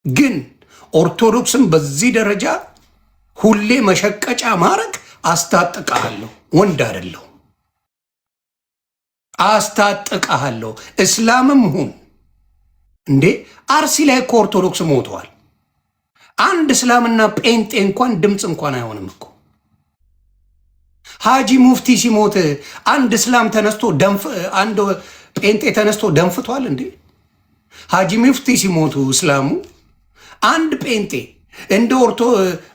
ግን ኦርቶዶክስን በዚህ ደረጃ ሁሌ መሸቀጫ ማድረግ አስታጥቅሃለሁ። ወንድ አይደለሁ፣ አስታጥቅሃለሁ። እስላምም ሁን እንዴ፣ አርሲ ላይ እኮ ኦርቶዶክስ ሞተዋል። አንድ እስላምና ጴንጤ እንኳን ድምፅ እንኳን አይሆንም እኮ። ሀጂ ሙፍቲ ሲሞት አንድ እስላም ተነስቶ አንድ ጴንጤ ተነስቶ ደንፍቷል እንዴ? ሀጂ ሙፍቲ ሲሞቱ እስላሙ አንድ ጴንጤ እንደ ኦርቶ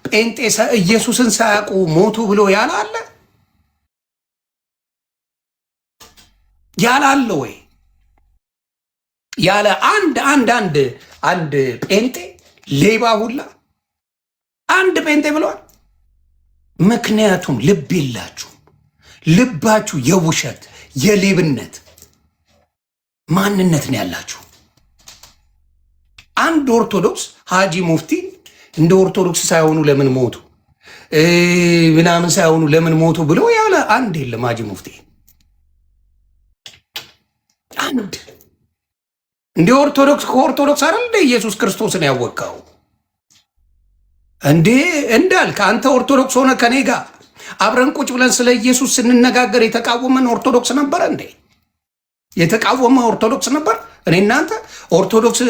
ጴንጤ ኢየሱስን ሳያውቁ ሞቱ ብሎ ያላለ ያላለ ወይ ያለ አንድ አንድ አንድ አንድ ጴንጤ ሌባ ሁላ አንድ ጴንጤ ብለዋል። ምክንያቱም ልብ የላችሁም። ልባችሁ የውሸት የሌብነት ማንነት ነው ያላችሁ። አንድ ኦርቶዶክስ ሀጂ ሙፍቲ እንደ ኦርቶዶክስ ሳይሆኑ ለምን ሞቱ ምናምን ሳይሆኑ ለምን ሞቱ ብሎ ያለ አንድ የለም። ሀጂ ሙፍቲ አንድ እንደ ኦርቶዶክስ ከኦርቶዶክስ አይደል እንደ ኢየሱስ ክርስቶስን ያወቀው እንዴ እንዳልክ አንተ ኦርቶዶክስ ሆነ ከኔ ጋር አብረን ቁጭ ብለን ስለ ኢየሱስ ስንነጋገር የተቃወመን ኦርቶዶክስ ነበረ እንዴ? የተቃወመ ኦርቶዶክስ ነበር? እኔ እናንተ ኦርቶዶክስ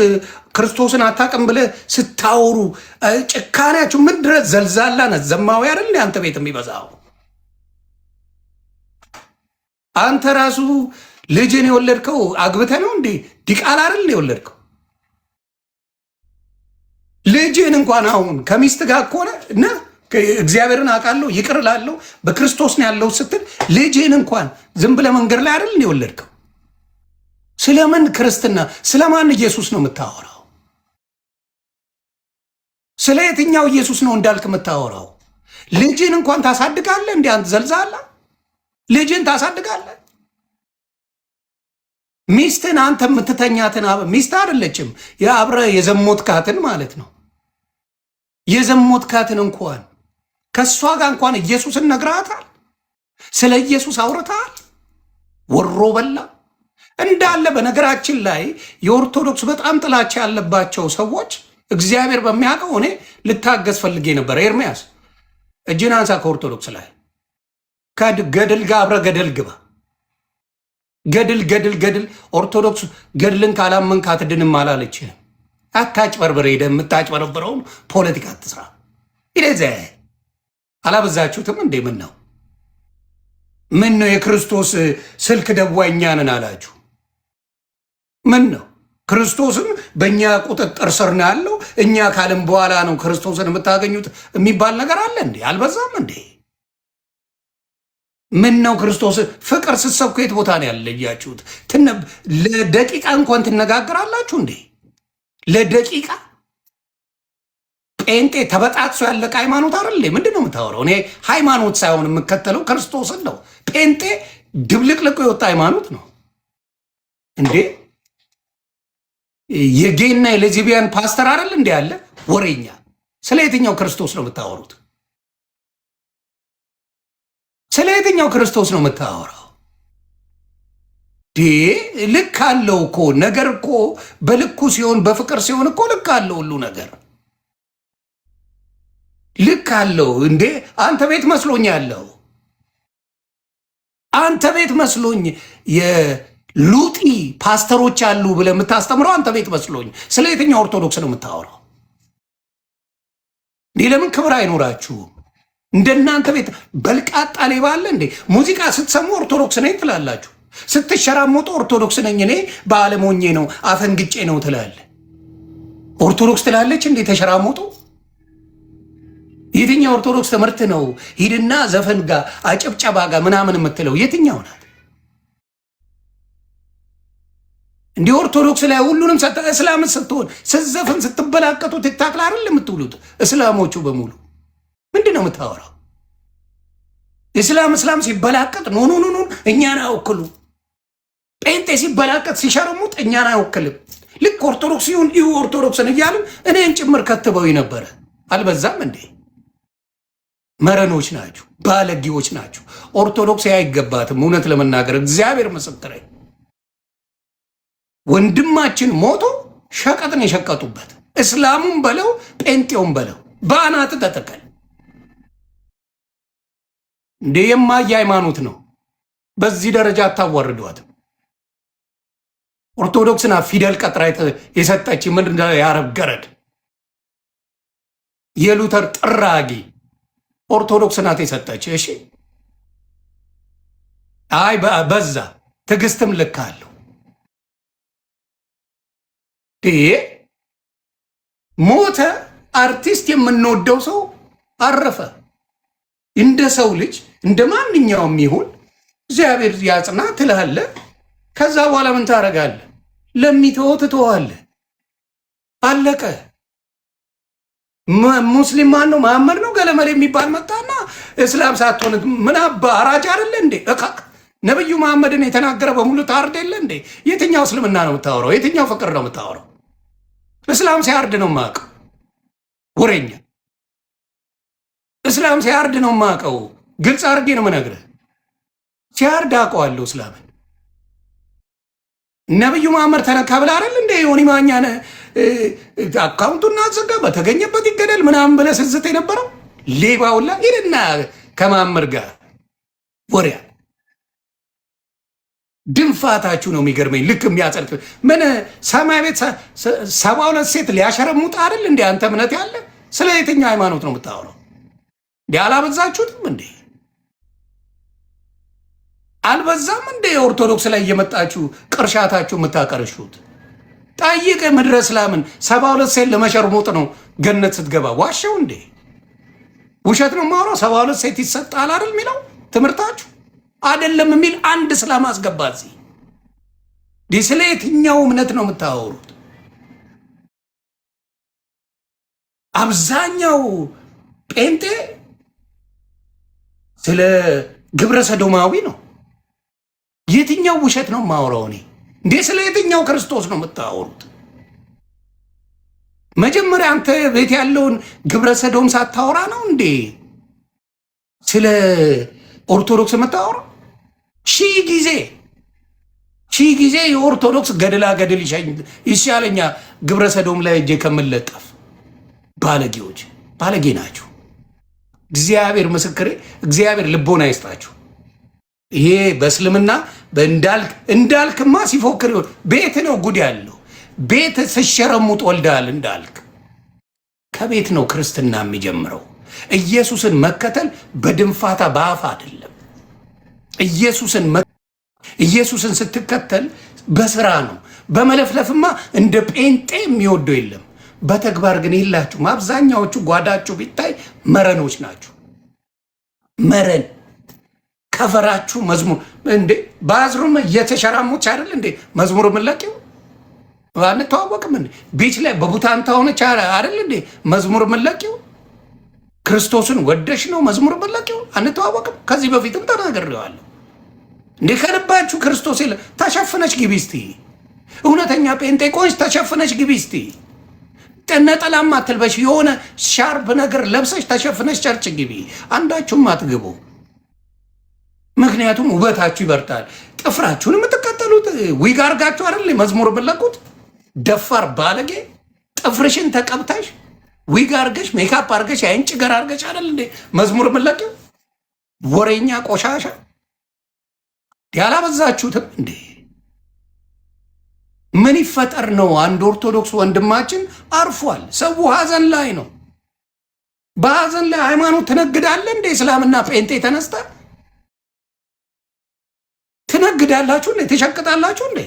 ክርስቶስን አታውቅም ብለህ ስታወሩ ጭካኔያችሁ ምን ድረስ ዘልዛላ ነት ዘማዊ አይደል አንተ ቤት የሚበዛው። አንተ ራሱ ልጅን የወለድከው አግብተህ ነው እንዴ? ዲቃላ አይደል የወለድከው? ልጅን እንኳን አሁን ከሚስት ጋር ከሆነ እና እግዚአብሔርን አውቃለሁ ይቅር እላለሁ በክርስቶስ ነው ያለው ስትል ልጅን እንኳን ዝም ብለህ መንገድ ላይ አይደል የወለድከው? ስለምን ክርስትና ስለማን ኢየሱስ ነው የምታወራው? ስለ የትኛው ኢየሱስ ነው እንዳልክ የምታወራው? ልጅን እንኳን ታሳድጋለህ እንዴ? አንተ ዘልዛላ ልጅን ታሳድጋለህ። ሚስትን አንተ የምትተኛትን ሚስት አይደለችም፣ የአብረ የዘሞትካትን ማለት ነው። የዘሞትካትን እንኳን ከእሷ ጋር እንኳን ኢየሱስን ነግረሃታል። ስለ ኢየሱስ አውርተሃል። ወሮ በላ እንዳለ። በነገራችን ላይ የኦርቶዶክስ በጣም ጥላቻ ያለባቸው ሰዎች እግዚአብሔር በሚያውቀው እኔ ልታገዝ ፈልጌ ነበር። ኤርሚያስ እጅን አንሳ ከኦርቶዶክስ ላይ፣ ከገድል ጋር አብረ ገደል ግባ። ገድል ገድል ገድል። ኦርቶዶክስ ገድልን ካላመንክ አትድንም አላለችህም። አታጭበርብር። ሄደህ የምታጭበረብረውን ፖለቲካ አትስራ። ይለዘ አላበዛችሁትም እንዴ? ምን ነው ምን ነው የክርስቶስ ስልክ ደዋይ እኛ ነን አላችሁ? ምን ነው ክርስቶስን በእኛ ቁጥጥር ስር ነው ያለው፣ እኛ ካለም በኋላ ነው ክርስቶስን የምታገኙት የሚባል ነገር አለ እንዴ? አልበዛም እንዴ? ምን ነው ክርስቶስ ፍቅር ስትሰብኩ የት ቦታ ነው ያለያችሁት? ለደቂቃ እንኳን ትነጋገራላችሁ እንዴ? ለደቂቃ ጴንጤ ተበጣጥሶ ያለቀ ሃይማኖት አይደል? ምንድን ነው የምታወራው? እኔ ሃይማኖት ሳይሆን የምከተለው ክርስቶስን ነው። ጴንጤ ድብልቅልቁ የወጣ ሃይማኖት ነው እንዴ? የ gay ና የ lesbian ፓስተር አይደል እንዴ ያለ ወሬኛ። ስለ የትኛው ክርስቶስ ነው የምታወሩት? ስለ የትኛው ክርስቶስ ነው የምታወራው? ልክ አለው እኮ ነገር እኮ በልኩ ሲሆን በፍቅር ሲሆን እኮ ልክ አለው፣ ሁሉ ነገር ልክ አለው። እንዴ አንተ ቤት መስሎኝ ያለው አንተ ቤት መስሎኝ የሉጢ ፓስተሮች አሉ ብለህ የምታስተምረው አንተ ቤት መስሎኝ። ስለ የትኛው ኦርቶዶክስ ነው የምታወራው? እንዲህ ለምን ክብር አይኖራችሁም? እንደናንተ ቤት በልቃጣ ሌባ አለ እንዴ? ሙዚቃ ስትሰሙ ኦርቶዶክስ ነኝ ትላላችሁ። ስትሸራሞጡ ኦርቶዶክስ ነኝ እኔ በዓለም ሆኜ ነው አፈንግጬ ነው ትላለ። ኦርቶዶክስ ትላለች እንዴ ተሸራሞጡ? የትኛው ኦርቶዶክስ ትምህርት ነው ሂድና ዘፈን ጋር አጨብጨባ ጋር ምናምን የምትለው የትኛው ናት? እንዲህ ኦርቶዶክስ ላይ ሁሉንም እስላምን ስትሆን ስትዘፍን ስትበላቀጡ TikTok ላይ አይደል የምትውሉት እስላሞቹ በሙሉ ምንድን ነው የምታወራው? እስላም እስላም ሲበላቀጥ no no no እኛን አይወክሉ። ጴንጤ ሲበላቀጥ ሲሸርሙጥ እኛን አይወክልም። ልክ ኦርቶዶክስ ይሁን ይሁ ኦርቶዶክስን እያልን እኔን ጭምር ከትበው ነበረ። አልበዛም እንዴ? መረኖች ናችሁ፣ ባለጌዎች ናችሁ። ኦርቶዶክስ አይገባትም። እውነት ለመናገር እግዚአብሔር ምስክሬ፣ ወንድማችን ሞቶ ሸቀጥን የሸቀጡበት እስላሙም በለው ጴንጤውም በለው በአናት ተተከል። እንዴ የማየ ሃይማኖት ነው። በዚህ ደረጃ አታዋርዷትም። ኦርቶዶክስና ፊደል ቀጥራ የሰጠች ምንድን የአረብ ገረድ የሉተር ጥራጊ ኦርቶዶክስ ናት የሰጠች። እሺ አይ በዛ ትዕግስትም ልክ አለው። ሞተ አርቲስት የምንወደው ሰው አረፈ። እንደ ሰው ልጅ እንደ ማንኛውም ይሁን እግዚአብሔር ያጽና ትልሃለህ። ከዛ በኋላ ምን ታደርጋለህ? ለሚተወው ትተዋለህ። አለቀ። ሙስሊም ማን ነው? መሐመድ ነው ገለመል የሚባል መጣና እስላም ሳትሆን ምን አባ አራጅ አይደለ እንዴ? እካክ ነብዩ መሐመድን የተናገረ በሙሉ ታርድ የለ እንዴ? የትኛው እስልምና ነው የምታወራው? የትኛው ፍቅር ነው የምታወራው? እስላም ሲያርድ ነው የማውቀው። ወሬኛ እስላም ሲያርድ ነው የማውቀው። ግልጽ አድርጌ ነው የምነግርህ። ሲያርድ አውቀዋለሁ እስላምን። ነብዩ መሐመድ ተነካ ብለህ አይደል እንደ ዮኒ ማኛን account ኡን አዘጋ በተገኘበት ይገደል ምናምን ብለህ ስዝት የነበረው ሌባውላ ሂድና ከመሐመድ ጋር ወሬያ ድንፋታችሁ ነው የሚገርመኝ። ልክ የሚያጸድቅ ምን ሰማይ ቤት 72 ሴት ሊያሸረሙጥ አይደል እንዴ? አንተ እምነት ያለ ስለ የትኛው ሃይማኖት ነው የምታወራው? እንዲ አላበዛችሁትም እንዴ? አልበዛም እንዴ? ኦርቶዶክስ ላይ እየመጣችሁ ቅርሻታችሁ የምታቀርሹት ጠይቅ። ምድረ እስላምን 72 ሴት ለመሸርሙጥ ነው ገነት ስትገባ። ዋሸው እንዴ? ውሸት ነው የማወራው? 72 ሴት ይሰጣል አይደል የሚለው ትምህርታችሁ አይደለም የሚል አንድ እስላም አስገባ እዚህ። ስለ የትኛው እምነት ነው የምታወሩት? አብዛኛው ጴንጤ ስለ ግብረ ሰዶማዊ ነው። የትኛው ውሸት ነው የማወራው እኔ እንዴ? ስለ የትኛው ክርስቶስ ነው የምታወሩት? መጀመሪያ አንተ ቤት ያለውን ግብረ ሰዶም ሳታወራ ነው እንዴ ስለ ኦርቶዶክስ የምታወራው? ሺህ ጊዜ ሺህ ጊዜ የኦርቶዶክስ ገድላ ገድል ይሻለኛ ግብረ ሰዶም ላይ እጄ ከምለጠፍ። ባለጌዎች ባለጌ ናችሁ። እግዚአብሔር ምስክሬ፣ እግዚአብሔር ልቦና ይስጣችሁ። ይሄ በእስልምና እንዳልክ እንዳልክማ ሲፎክር ይሆን ቤት ነው ጉድ ያለው ቤት ስሸረሙጥ ወልዳል እንዳልክ። ከቤት ነው ክርስትና የሚጀምረው። ኢየሱስን መከተል በድንፋታ በአፍ አይደለም። ኢየሱስን ስትከተል በስራ ነው። በመለፍለፍማ እንደ ጴንጤ የሚወደው የለም። በተግባር ግን የላችሁም። አብዛኛዎቹ ጓዳችሁ ቢታይ መረኖች ናችሁ። መረን ከፈራችሁ መዝሙር እንዴ bathroom እየተሸራሙች አይደል እንዴ መዝሙር የምንለቂው አንተዋወቅም እንዴ? Beach ላይ በቡታንታ ሆነች አይደል እንዴ መዝሙር የምንለቂው? ክርስቶስን ወደሽ ነው መዝሙር የምንለቂው? አንተዋወቅም። ከዚህ በፊትም ተናግሬዋለሁ። እንዴ ከልባችሁ ክርስቶስ የለ ተሸፍነች ግቢ እስቲ። እውነተኛ ጴንጤቆች ተሸፍነች ግቢ እስቲ። ነጠላም አትልበሽ፣ የሆነ ሻርፕ ነገር ለብሰሽ ተሸፍነሽ church ግቢ። አንዳችሁም አትግቡ። ምክንያቱም ውበታችሁ ይበርታል። ጥፍራችሁን የምትቀጠሉት ዊግ አድርጋችሁ አይደል መዝሙር የምትለቁት? ደፋር ባለጌ ጥፍርሽን ተቀብተሽ ዊግ አድርገሽ ሜካፕ አድርገሽ የአይን ጭገር አድርገሽ አይደል እንዴ መዝሙር የምትለቂው? ወሬኛ ቆሻሻ ያላበዛችሁትም እንዴ? ምን ይፈጠር ነው? አንድ ኦርቶዶክስ ወንድማችን አርፏል። ሰው ሀዘን ላይ ነው። በሀዘን ላይ ሃይማኖት ትነግዳለህ እንዴ? እስላምና ጴንጤ ተነስተ ትነግዳላችሁ እንዴ? ትሸቅጣላችሁ እንዴ?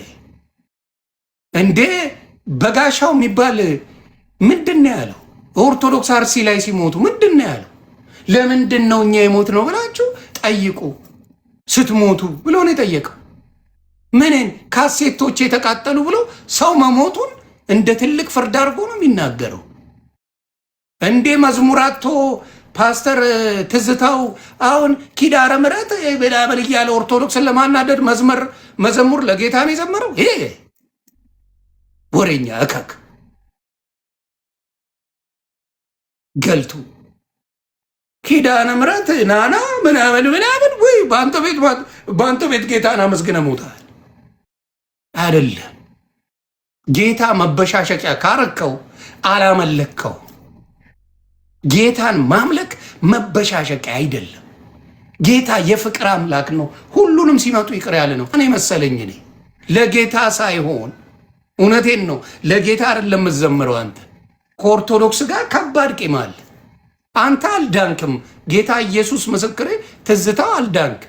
እንዴ በጋሻው የሚባል ምንድን ነው ያለው? ኦርቶዶክስ አርሲ ላይ ሲሞቱ ምንድን ነው ያለው? ለምንድን ነው እኛ የሞት ነው ብላችሁ ጠይቁ ስትሞቱ ብሎ ነው የጠየቀው። ምንን ካሴቶች የተቃጠሉ ብሎ ሰው መሞቱን እንደ ትልቅ ፍርድ አድርጎ ነው የሚናገረው። እንዴ መዝሙራቶ ፓስተር ትዝታው አሁን ኪዳነ ምሕረት ምናምን እያለ ኦርቶዶክስን ለማናደድ መዝመር መዘሙር ለጌታ ነው የዘመረው። ይሄ ወሬኛ እከክ ገልቱ ኪዳነ ምሕረት ናና ምናምን ምናምን ወይ በአንተ ቤት ጌታን አመስግነ ሞታል አይደለም። ጌታ መበሻሸቂያ ካረከው አላመለከው። ጌታን ማምለክ መበሻሸቂያ አይደለም። ጌታ የፍቅር አምላክ ነው። ሁሉንም ሲመጡ ይቅር ያለ ነው። እኔ መሰለኝ እኔ ለጌታ ሳይሆን እውነቴን ነው። ለጌታ አይደለም የምትዘምረው አንተ። ከኦርቶዶክስ ጋር ከባድ ቂም አለ። አንተ አልዳንክም። ጌታ ኢየሱስ ምስክሬ፣ ትዝታው አልዳንክ።